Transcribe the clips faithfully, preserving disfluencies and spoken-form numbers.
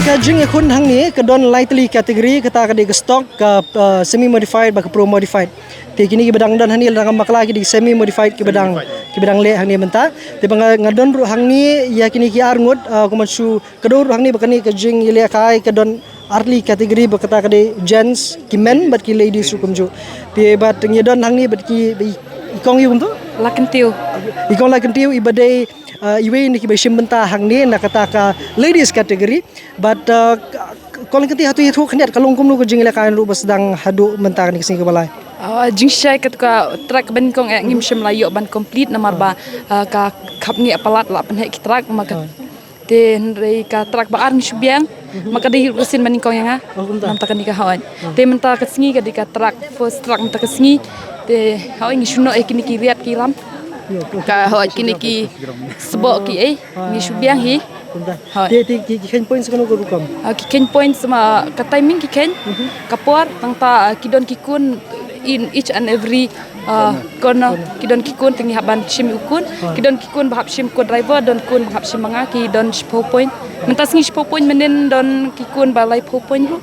Ka jingïakhun hangne ka don lai tylli category, kata ka dei ka stock, ka, uh, semi modified bad ka pro modified. Te kine kiba dang don hangne la dang bakla ki dei semi modified kiba dang, kiba dang leh hangne mynta. Te ba nga, nga don ruh hangne ïa kine ki arngut, uh, kumba shu ka don ruh hangne ba kane ka jingïalehkai ka don ar tylli category ba kata ka dei gents, ki men bad ki ladies ruh kumjuh. Te bad ngi don hangne bad ki, i kong ïa kumto? La Kyntiew. I kong La Kyntiew iba dei, uh, iwei na kiba shim bynta hangne na kata ka ladies category. Bad, uh, kong La Kyntiew, hato ïathuh khyndiat ka long kumno ka jingïalehkai ruh ba sdang haduh mynta kane ka sngi kaba lai? Uh, jingshai kat ka track ba nyngkong eh ngim shym la ïoh ban complete namar ba, uh, ka khap ngi palat la pynheh ki track ma ka. Te hynrei ka track ba ar ngi shu biang ma ka dei ruh ka sien ba nyngkong ïa nga. Oh, kumta. Namta kane ka hoi. Te mynta ka sngi ka dei ka track, first track mynta ka sngi. Te hoi ngi shu noh eh kine ki riat ki ram. Ka hoi kine ki sboh ki ei. Ngi shu biang hi. Kumta. Hoi. Te, te ki, ki kheiñ points kano ka rukom? Ah, ki kheiñ points ma ka timing ki kheiñ. Ka por tangta, ah, ki don ki kun in each and every, ah, corner. Ki don ki kun te ngi hap ban shim u kun. Ki don ki kun ba hap shim ko driver, don kun ba hap shim ma nga, ki don shiphew point. Mynta sngi shiphew point mynnin don ki kun ba laiphew point ruh.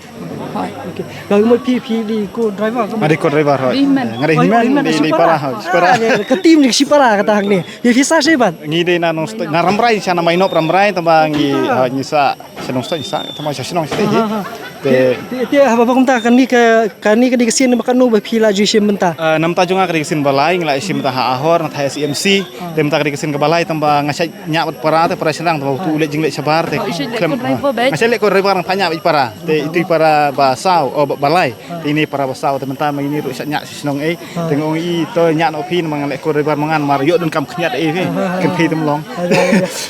Hoi. Okay. Ka mo phi, phi dei ko driver ka? Nga dei ko driver hoi. Dei men. Nga dei men, dei, dei para hoi. Para. Ka team dei shipara kata hangne. Phi, phi sah shaei pat? Ngi dei na Nongstoiñ, na Rambrai, sha na Mainop Rambrai, tangba ngi, hoi, ngi sah sha Nongstoiñ, ngi sah tangba sha shnong sha dei hi. Te, te haba ba kumta kane ka, kane ka dei ka sien ba kano ba phi la ju shim bynta? Ah, namta jong nga ka dei ka sien ba lai, ngi la shim bynta ha Ahor, na thaiñ C M C. Te mynta ka dei ka sien kaba lai tangba nga shait ñiah bad para te para shynrang tangba utu u leh jingleh shabar te. Nga shait leh ko driver bad nga shait leh ko driver, nga phah ñiah bad para. Te itu i para ba saw, oh, ba, ba lai. Te ine para ba saw te mynta ma ine ruh shait ñiah sha shnong ei. Te nga ong i to ñiah noh phi namar nga leh ko driver ma nga namar ïoh donkam khyndiat ei phi. Kynthei te mlong.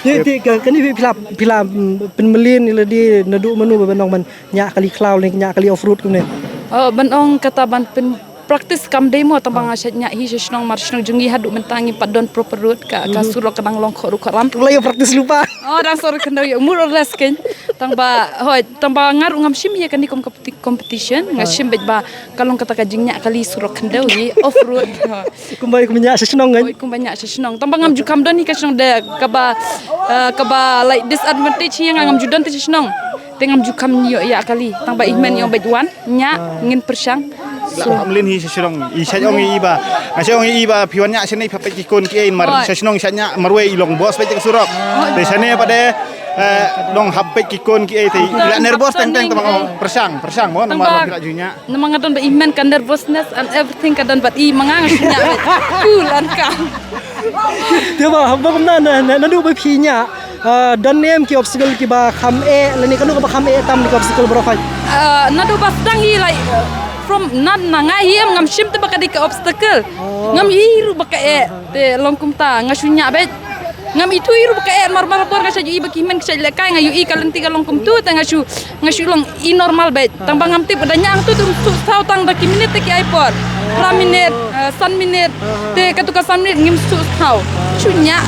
Te, te ka, kane phi la, phi la, mm, pynmlien ïa lade naduh mano ba ban ong ban ñiah kali khlaw ne ñiah kali off road kumne? Oh, ban ong kata ban pyn practice kam dei mo, tangba nga shait ñiah hi sha shnong mar shnong jong ngi haduh mynta ngim pat don proper road, ka, ka surok ka dang long khohruh khohram. Ka la ïa practice lypa. Oh, dang sor khyndew ïa mur ores kein. Tangba hoi, tangba nga ruh ngam shim ïa kane kum competi-, competition, nga shim beit ba ka long kata ka jingñiah kali surok khyndew hi off road. Kumba, kumba ñiah sha shnong kan? Hoi, kumba ñiah sha shnong. Tangba ngam ju kham don hi ka shnong de kaba, eh, kaba like disadvantage hi ïa nga, ngam ju don te sha shnong. Te ngam ju kham ïoh ïa kali. Tangba i hynmen i ong beit wan ñiah ngin pyrshang. La kham lin hi sha shnong. I shait ong i ba. Nga shait ong i ba phi wan ñiah shane phi hap peit ki kun ki ei mar sha shnong i shait ñiah marwei i long boss peit ka surok. Te shane pat de, eh, long hap peit ki kun ki ei te i la nervous teng teng tangba pyrshang, pyrshang mo namar phi la ju ñiah. Namar nga don ba i hynmen ka nervousness and everything ka don bad i ma nga nga shu ñiah beit. Cool and calm. Te ba, ba kumna na, na, naduh ba phi ñiah, ah, don ne em ki obstacle kiba kham eh, lane kano kaba kham eh tam ki obstacle baroh khoit? Ah, naduh ba sdang hi like, from na, na nga hi em ngam shim te ba ka dei ka obstacle. Ngam ïohi ruh ba ka eh. Te long kumta nga shu ñiah beit. Ngam ithuh ruh ba ka eh mar mar por nga shait ïohi ba ki hynmen ki shait lehkai nga ïohi ka lynti ka long kumtu te nga shu, nga shu long i normal beit. Tangba ngam tip ba da ñiah hangtu te um suk thaw tang da ki minit te ki ai por. Phra minit, eh, san minit. Te katu ka san minit ngim suk thaw. Shu ñiah.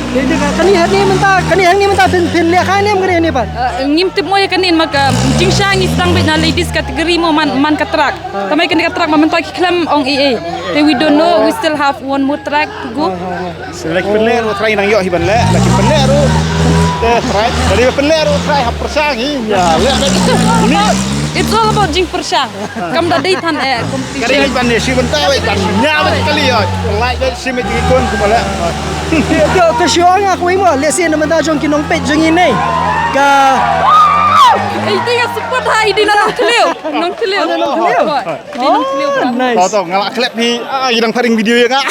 Te, te ka, kane hangne mynta, kane hangne mynta phin, phin lehkai ne em kane hangne pat? Eh, ngim tip mo ïa kane ma ka jingshai ngi sdang beit na ladies category mo man, man ka track. Tangba kane ka track ma mynta ki khlem ong ei ei. Te we don't know, we still have one more track to go. Leh ki pynleh ruh trai nang ïoh hi ban leh, leh ki pynleh ruh. Te trai, leh ki pynleh ruh trai hap pyrshang hi. Ïa, leh leh. It's all about jingpyrshang. Kam da dei than eh competition. Ka dei ban ne shi ban ta wei ban nya wei kali ïa. Lai wei shi me ki kun kumba leh. Te, te, te shu ong ïa kawei mo, lehse na bynta jong ki nongpeit jong ngi ne. Ka. Ei, te nga support ha i dei na Nongthliew. Nongthliew. Oh, na Nongthliew. Hoi. Ki dei Nongthliew. Nice. To, to, nga la klep hi. Ah, i dang pharing video ïa nga.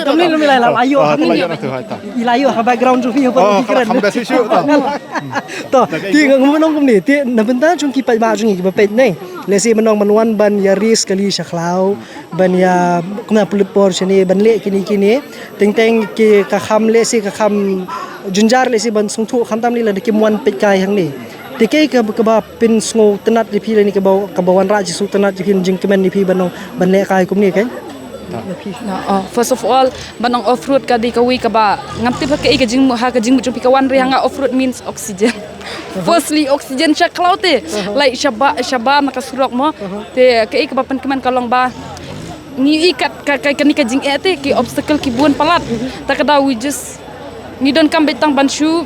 Kam lei, kam lei, la ayo. Ah, to la ayo na tu, hai ta. I la ayo ha background jong phi ha. Oh, ka la kham best issue to. To, te nga ngam nong kumne, te na bynta jong ki paidbah jong ngi kiba peit ne. Lehse mynno ban wan ban ïa race kali sha khlaw, ban ïa kumna pynlut por shane, ban leh kine kine. Teng teng ki ka kham lehse ka kham jynjar lehse ban sngewthuh khamtam lei lada kim wan peit kai hangne. Te kaei ka, kaba pynsngewtynnat ïa phi lane kaba, kaba wanrah jingsngewtynnat ïa phi, jingkmen ïa phi ban ong ban lehkai kumne kein? Na phi. Na, oh, first of all, ban ong off road ka dei kawei kaba ngam tip ha kaei ka jingmut, ha ka jingmut jong phi ka wan re ha nga off road means oxygen. Firstly, oxygen sha khlaw te. Like sha ba, sha ba na ka surok mo. Te kaei kaba pynkmen ka long ba ngi ïohi kat ka, ka, kane ka jingeh te ki obstacle ki bun palat. Ta ka daw we just ngi donkam beit tang ban shu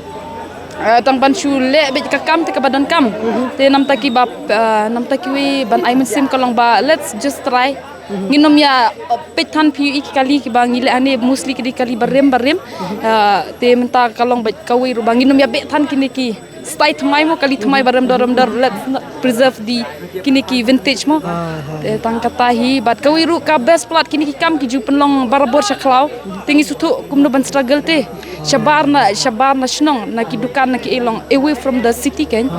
Ah, tang ban shu leh beit ka kam te kaba donkam. Te namta kiba, ah, namta kiwei ban ai mynsiem ka long ba, let's just try. Ngin nym ïa, ah, peit than phi ïohi ki kali kiba ngi leh hangne mostly ki dei kali barim barim. Ah, te mynta ka long beit kawei ruh ba ngin nym ïa beit than kine ki style thymmai mo, kali thymmai ba remdor remdor, let's not preserve the kine ki vintage mo. Te tang kata hi, bad kawei ruh ka best part kine ki kam ki ju pynlong barabor sha khlaw. Te ngi sngewthuh kumno ban struggle te. Shabar na, shabar na shnong, na ki dukan, na ki ei long away from the city kan.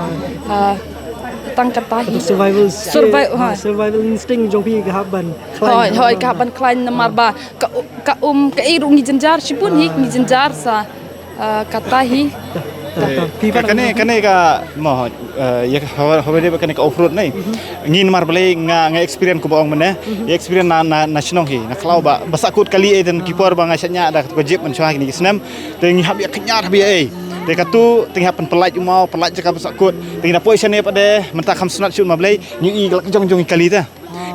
Ah, tang kata hi. Survival skill, Survive, ah, ha. Survival instinct jong phi ka hap ban climb. Hoi, hoi, ka hap ban climb namar ba ka, ka um, ka ei ruh ngi jynjar, shibun hi ngi jynjar sa, ah, kata hi. Ka, ka, phi Ka, ban kane, kane ka, mo, eh, ïa ka, hawa, hawa dei ba kane ka off-road ne. Ngi namar balei nga, nga experience kumba ong mynne. Ïa experience na, na, na shnong hi, na khlaw ba, ba sahkut kali ei, te ki por ba nga shaniah da ka jeep mynshuwa kine ki snem. Te ngi hap ïa khñiar, hap ïa ei. Te katu, te ngi hap pynpyllait u maw, pyllait jaka ba sahkut. Te ngi na poi shane pat de, mynta kham sngewtynnat shuh ma balei, ngi i la ka jong jong i kali te.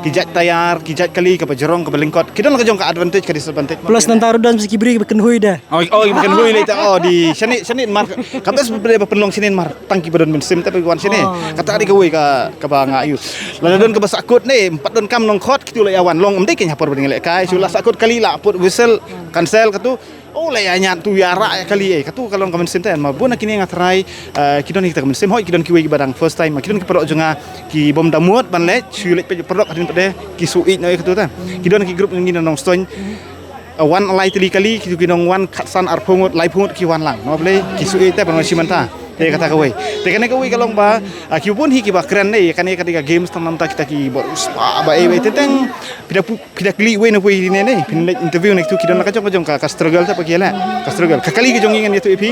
Ki jait tayar, ki jait kali, kaba jrong, kaba lyngkot. Ki don la ka jong ka advantage, ka disadvantage. Plus nangta ruh don sa ki briew kiba kynhui de. Oh, oh, kiba kynhui lei te, oh, di shane, shane mar, ka best ba pynlong shane mar, tang kiba don mynsiem te ba wan shane. Oh. Kata dei kawei ka, kaba nga ïohi. Lada don kaba sahkut ne, em pat donkam nongkhot, kitu la ïa wan long, ym dei kein ha por ba dang lehkai, shu la sahkut kali la put whistle, cancel katu. Oh, la ïa ñiad tu ïa rah ïa kali ei, katu ka long ka mynsiem te, ma bun na kine nga tharai, eh, ki don kita ka mynsiem, hoi, ki don kiwei kiba dang first time, ma ki don ki paralok jong nga, ki bym da mut ban leit, shu leit peit paralok hadien pat de, ki shu ïeit noh ïa katu te. Ki don ki group ngi na Nongstoiñ, eh, wan lai tylli kali, ki, ki nong wan khatsan arphew ngut, laiphew ngut ki wan lang. Namar balei, ki shu ïeit te ban wan shim bynta. Te kata kawei. Te kane kawei ka long ba, ah, ki bun hi kiba kren ne, kane ka dei ka games tang namta kita ki bor u spah ba ei ba ei te teng. Phi da pu-, phi da kylli wei na wei ne ne, phin leit interview ne kitu ki don la ka jong ka jong ka, ka struggle te ba ki leh. Ka struggle. Ka kali ka jong ngi ngan ïathuh ïa phi.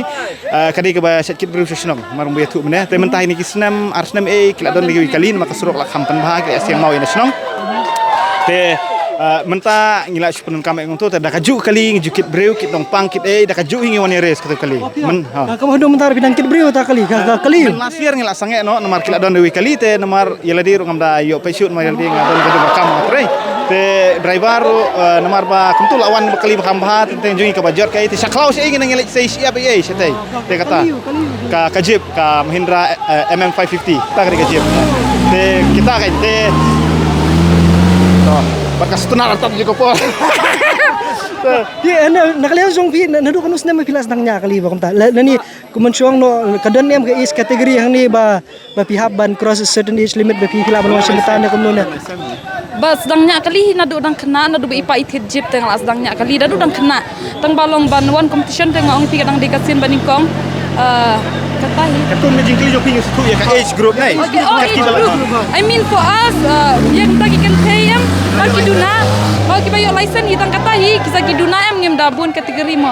Ah, ka dei kaba shait kit briew sha shnong. Mar ba ïathuh mynne. Te mynta hi ne ki snem, ar snem ei, ki la don ne ki kali, namar ka surok la kham pynbha, ki la siang maw ïa na shnong. Te, ah, mynta ngi la shu pyndonkam ïa ngto te da kajuh kali, ngi ju kit briew, kit nongpang, kit ei, da kajuh hi ngi wan ïa race katu kali. Myn, ha. Ka, ka ba haduh mynta phi dang kit briew ta kali, ka, ka kali. Myn last year ngi la sangeh noh, namar ki la don da wei kali te, namar ïa lade ruh ngam da ïoh peit shuh, namar ïa lade nga don ka jong ka kam nga trei. Te driver ruh, eh, namar ba kumtu la wan ba kali ba kham bha, te, te jong ngi kaba jot kaei, te sha khlaw shaei ngi nang ïaleit sei shyiap ei ei shatei. Te kata. Ka, ka jeep, ka Mahindra, eh, M M five fifty. Ta ka dei ka jeep. Te kita ka te. To, bad ka stunner top ji ko por. Phi, eh, na, na ka liang jong phi, na, naduh katno snem phi la sdang ñiah kali ba kumta? La, lane kumno shong noh, ka don em ka age category hangne ba, ba phi hap ban cross a certain age limit ba phi, phi lah ban wan shim bynta ne kumno ne? Ba sdang ñiah kali hi naduh dang khynnah, naduh ba i pa i thied jeep te nga la sdang ñiah kali naduh dang khynnah. Tang ba long ban wan competition te nga ong ïa phi ka dang dei ka sien ba nyngkong. Ah, kata hi. Katkum ka jingkylli jong phi ngi sngewthuh ïa ka age group ne. Okay, oh, age group. I mean for us, ah, ïa kata ki kynthei em, ba ki duna, ba kiba ïoh license hi tang kata hi, ki sa ki duna em, ngim da bun category mo.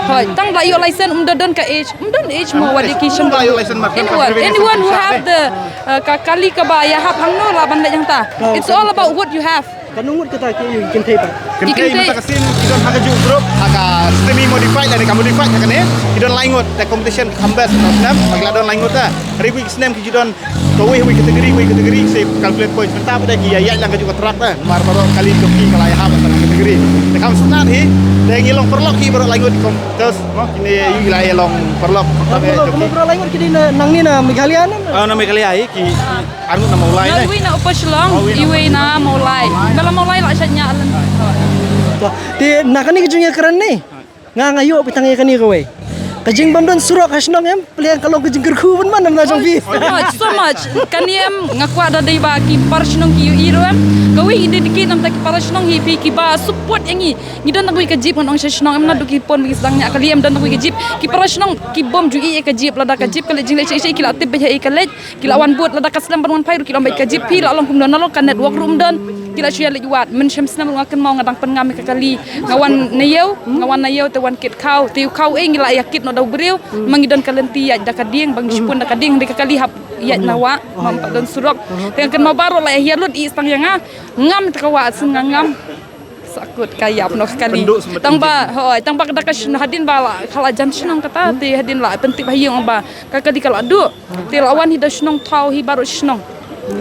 Hoi, tang ba ïoh license um da don ka age, um don age mo, what education ba ïoh license mar. Anyone, anyone who have the, uh, ka kali kaba ïahap hangno lah ban leit hangta. It's all about what you have. Katno ngut kata ki kynthei pat? Kynthei mynta ka sien ki don ha kajuh group, ha ka semi modified lane ka modified ha kane. Ki don lai ngut, te competition ka kham best na snem, ba ki la don lai ngut ta. Hynrei wei ki snem ki ju don kawei, wei category, wei category, se calculate points. Mynta pat de ki ïaid lang kajuh ka track ta. Namar baroh kali jong ki ka la ïahap ha ka category. Te kham sngewtynnat hi, te ngi long paralok hi baroh lai ngut ki competitors, mo, kine ïa la ïa long paralok. Paralok, paralok lai ngut ki dei na, nangne na Meghalaya ne? Ah, na Meghalaya hi ki. Arngut na Mawlai ne? Nga iwei na Upper Shillong, iwei na Mawlai. Ba la Mawlai la shait ñiah lynti. Te na kane ka jingïakren ne? Nga nga ïoh beit tang ïa kane kawei. Ka jingbym don surok ha shnong em, pyrshah ka long ka jingkyrkhu ban man na jong phi. So much, so much. Kane em nga kwah da dei ba ki para shnong ki ïohi ruh em. Kawei i dedicate namar ki para shnong hi phi kiba support ïa ngi. Ngi don tang kawei ka jeep ngan ong sha shnong em naduh ki pun ba ngi sdang ñiah kali em don tang kawei ka jeep. Ki para shnong ki bym ju ïohi ïa ka jeep lada ka jeep ka leit jingleit shisha shisha ki la tip beit ha ei ka leit. Ki la wan bud lada ka slem ban wan phai ruh ki la ong beit ka jeep phi la long kumno na long ka network ruh um don. Ki la shu ïa leit wad mynshem snem ruh nga kynmaw nga dang pynngam ïa ka kali. Nga wan na ïew, nga wan na ïew te wan kit khaw. Te ïew khaw ei ngi la ïa kit noh da u briew. Ma ngi don ka lynti ïaid da ka dieng ba ngi shu pun da ka dieng hynrei ka kali hap ïaid na wah. Ngam pat don surok. Te nga kynmaw baroh la ïa hiar lut i stang ïa nga. Ngam te ka wah shen nga ngam. Sahkut ka ïap noh ka kali. Tang ba, hoi, tang ba ka da ka shnong hadien ba la, ka la jan shnong kata, te hadien la pyntip ha ïing ba ka kali ka la duh. Te la wan hi da shnong thaw hi baroh shnong.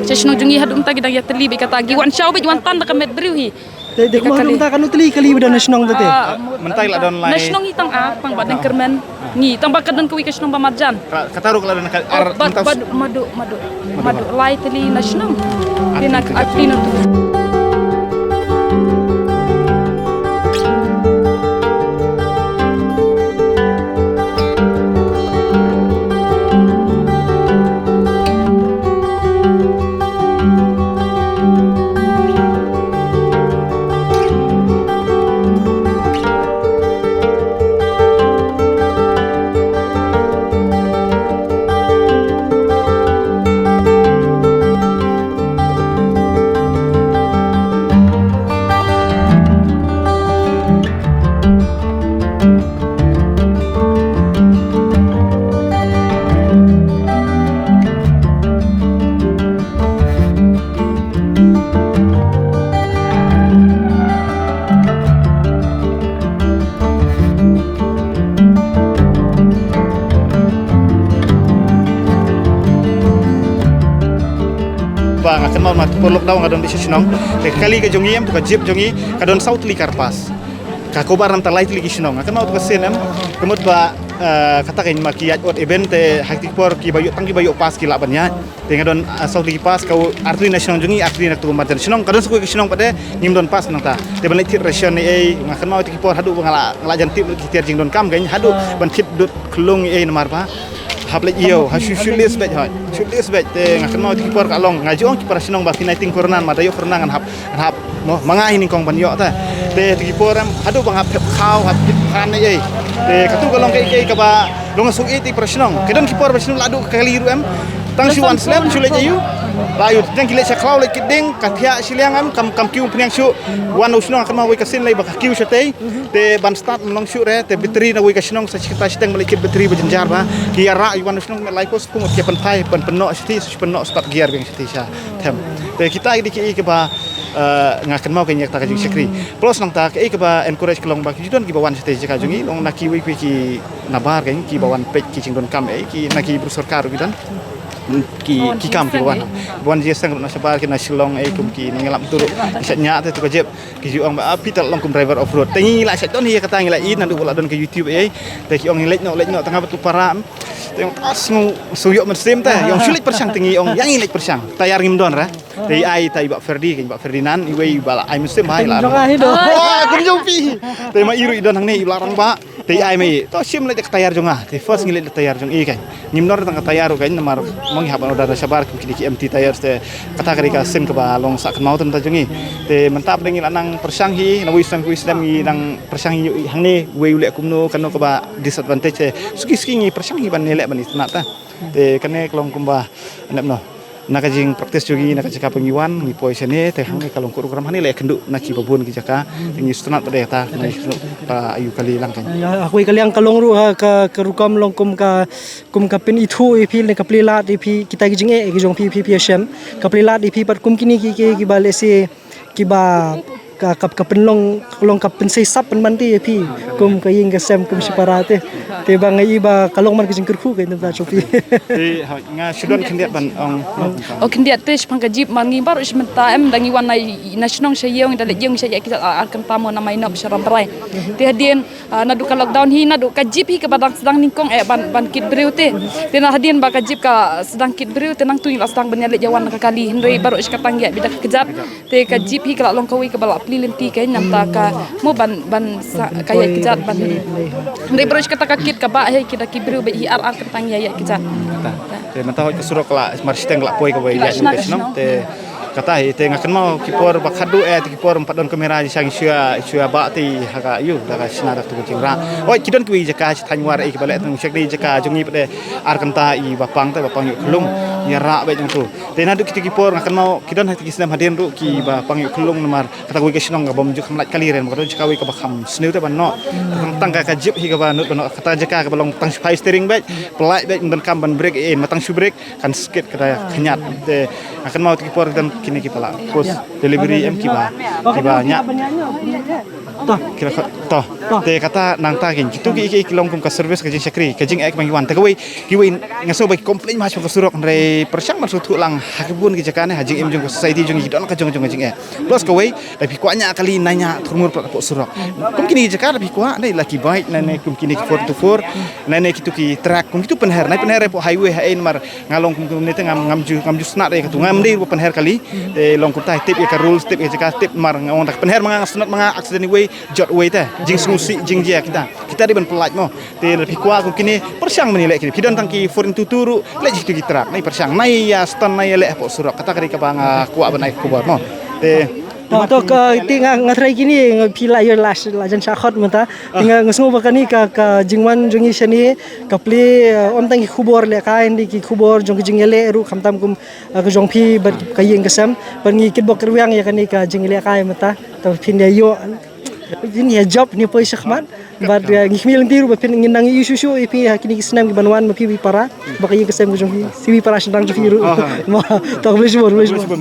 Sha shnong jong ngi haduh mynta ki dang ïa tylli beit kata, ki wan shaw beit wan tan da ka met briew hi. Te, te kumno mynta katno tylli kali ba don na shnong te? Ah, mynta ki la don lai. Na shnong hi tang ar, tang ba dang kyrmen. Ngi tang ba ka don kawei ka shnong ba marjan. Ka, kata ruh ka la don ka ar, oh, bad, mynta bad, madu, madu. Madu. Madu lai tylli na shnong. Te na artylli na tu. Ba nga kynmaw ma por lockdown nga don dei sha shnong. Te kali ka jong ngi em, to ka jeep jong ngi ka don saw tylli ka pass. Ka cover namar lai tylli ki shnong. Nga kynmaw to ka sien em, ka mut ba, eh, kata ka ma ki ïaid ot event te ha kti por ki ba ïoh tang ki ba ïoh pass ki lah ban ïaid. Te nga don, ah, saw tylli ki pass, ka u artylli na shnong jong ngi, artylli na tu marjan shnong, ka don sa kawei ka shnong pat de ngim don pass nangta. Te ban leit thied ration ei ei, nga kynmaw te ki por haduh ba nga la, nga la jan tip ki tiar jingdonkam kein, haduh ban thied dud khlung ei ei namar ba hap leit ïew, ha shu, shu list beit hoi, shu list beit. Te nga kynmaw te ki por ka long, nga ju ong ki para shnong ba phi nai tieng corona, ma da ïoh corona ngan hap, ngan hap, no, ma nga hi nyngkong ban ïoh te. Te te ki por em haduh ba nga hap phet khaw, hap kit khan ei ei. Te katu ka long kaei kaei kaba long suk ei te para shnong. Ki don ki por para shnong la duh ka kali ruh em. Tang shu wan slem, shu leit aïu. La aïu, tang ki leit sha khlaw leit kit dieng, ka thiah shiliang em, kam, kam kiew pynïang shuh. Wan u shnong kynmaw wei ka sien lei ba ka kiew shatei. Te ban start mynlong shuh re, te battery na wei ka shnong sa shi kynta shiteng ba leit kit battery ba jynjar ba. Ki ïarah ïa wan u shnong met lai post kum ki pynphai, pyn, pynnoh shathie, sa pynnoh start gear biang shathie sha them. Te kita ki dei kiei kiba, eh, nga kynmaw kein ïa kata ka jingshakri. Plus nangta kaei kaba encourage ka long ba ki ju don kiba wan shatei jaka jong ngi, long na kiwei kiwei ki nabar kein kiba wan peit ki jingdonkam ei, ki na ki bru sorkar ruh ki don. Ki, ki kam kiba wan. Wan jingseng na shabar ki na Shillong ei kum ki nongïalap tu ruh. Ki shait ñiah te tu ka jeep. Ki ju ong ba, ah, phi te la long kum driver off road. Te ngi la shait don hi ïa kata, ngi la ïohi naduh ba la don ka YouTube ei. Te ki ong ngi leit noh, leit noh tang ba tu para. Te ong, ah, sngew, sngew ïoh mynsiem te. Ong shu leit pyrshang te ngi ong, ïa ngi leit pyrshang. Tayar ngim don re. Te i ai te i Bah Ferdi, i Bah Ferdinand, iwei i ba la ai mynsiem ha i la. Jong nga hi do. Wah, kum jong phi. Te ma i ruh i don hangne i ba la rangbah. Te i ai ma i. To shim leit da ka tayar jong nga. Te first ngi leit da tayar jong i kan. Ngim don tang ka tayar ruh kan namar ma ngi hap ban order na shabar kum kine ki empty tires te kata ka dei ka sien kaba long sah kynmaw te mynta jong i. Te mynta pat ngi la nang pyrshang hi, na wei snem wei snem ngi nang pyrshang hi hangne wei u leh kumno kano kaba disadvantage te. Suki suki ngi pyrshang hi ban ïaleh ban itynnad ta. Te kane ka long kumba nep no. Na ka jing practice jong ngi na ka jaka ba ngi wan ngi poi shane te hangne ka long ka program hangne la ïakynduh na kiba bun ki jaka te ngi sngewtynnat pat de ta ngi sngewtynnat ba aïu ka liang kan. Ïa, ha kawei ka liang ka long ruh ha ka, ka rukom long kum ka, kum ka pynithuh ïa phi ne ka plie lad ïa phi kita ki jingeh ki jong phi, phi, phi ïa shem. Ka plie lad ïa phi pat kum kine ki, ki, kiba lehse kiba ka, ka, ka pynlong, long ka pynsei sap pynban te ïa phi kum ka ïing ka sem kum shipara te. Te ba nga i ba ka long man ka jingkyrkhu ka ïa mynta jong phi. Te ha, nga shu don khyndiat ban ong. O khyndiat te shaphang ka jeep man ngi baroh shi mynta em da ngi wan na, na shnong sha ïew ngi da leit ïew ngi sha ïaid ki jait ar, ar kynta mo na Mainop sha Rambrai. Te hadien, ah, naduh ka lockdown hi naduh ka jeep hi kaba dang sdang nyngkong eh ban, ban kit briew te. Te na hadien ba ka jeep ka sdang kit briew te nangtu ngi la sdang ban ïaleit ïawan na ka kali hynrei baroh shi katta ngi ïaid beit da ka kjat. Te ka jeep hi ka la long kawei kaba la plie lynti ka namta ka mo ban, ban sa ka ïaid kjat ban. Hynrei baroh shi katta ka kit kaba hi ki da ki briew beit hi ar ar kynta ngi ïaid kjat. Te mynta hoi ka surok la mar shiteng la poi kaba ïaid ka shnong te kata hi te nga kynmaw ki por ba khadduh eh te ki por ym pat don kamera ji shang shu ïa, shu ïa ba te ha ka ïu da ka shna da tu ka jingrah. Hoi ki don kiwei jaka shi thaiñ War eh kiba leh tang shek dei jaka jong ngi pat de ar kynta i ba pang te ba pang ïoh khlung ïa rah beit jong tu. Te naduh kita ki por nga kynmaw ki don ha kita ki snem hadien ruh kiba pang ïoh khlung namar kata kawei ka shnong kaba ym ju kham lait kali ren ba ka don jaka wei kaba kham sniew te ban noh. Tang, tang ka, ka jeep hi kaba nud ban noh kata jaka kaba long tang shu phai steering beit, pynlait beit, ym donkam ban brake eh, ma tang shu brake kan skid kata khynñiat. Te nga kynmaw te ki por ki don kine ki pala post delivery em kiba, kiba ñiah. To. Kiba, to. Te kata nangta kin kitu ki, ki, ki long kum ka service ka jingshakri ka jingeh ba ngi wan te kawei kiwei nga sngew ba ki complain ma ha ka surok hynrei Pyrshang ban sngewthuh lang ha ki bun ki jaka ne ha jingim jong ka society jong ngi ki don ka jong jong ka jingeh. Plus kawei, da phi kwah ñiah kali na ñiah thurmur pat hapoh surok. Kum kine ki jaka da phi kwah ne la ki bike ne ne kum kine ki four into four ne ne kitu ki truck kum kitu pynher ne pynher hapoh highway ha ein mar nga long kum kum ne te ngam ngam ju ngam ju snat ïa katu ngam dei ruh pynher kali. Te long kumta tip ïa ka rules tip ïa ka jaka tip mar nga ong da pynher ma nga snat ma nga accident wei jot wei te jingsngewsih jingjia kita. Kita dei ban pynlait mo. Te lada phi kwah kum kine pyrshang ban ïaleh kine. Phi don tang ki four into two ruh leh jingtu ki truck. Nai pyrshang nai ïa stun nai ïaleh hapoh surok. Kata ka dei kaba nga kwah ban ai khubor mo. Te To to ka ti nga nga trai kini nga phi la ïa la la jan sha khot mynta. Ti nga nga sngew ba kani ka ka jingwan jong ngi shani ka pli eh, ym tang ki khubor lehkai ndi ki khubor jong ki jingïaleh ruh khamtam kum eh, ka jong phi bad ka ïing ka sem. Bad ngi kitbok kyrwiang ïa kani ka jingïalehkai mynta. Ka phin ïa ïoh phin ïa job ni poi shakhmat. Bad eh, ngi khmih lynti ruh ba phin ngin nang ïa shu shu ïa phi ha kini ki snem ki ban wan ma phi wi para. Ba ka ïing ka sem ka jong phi si wi para shnang jong phi ruh. Ma to ka blei shibun blei shibun.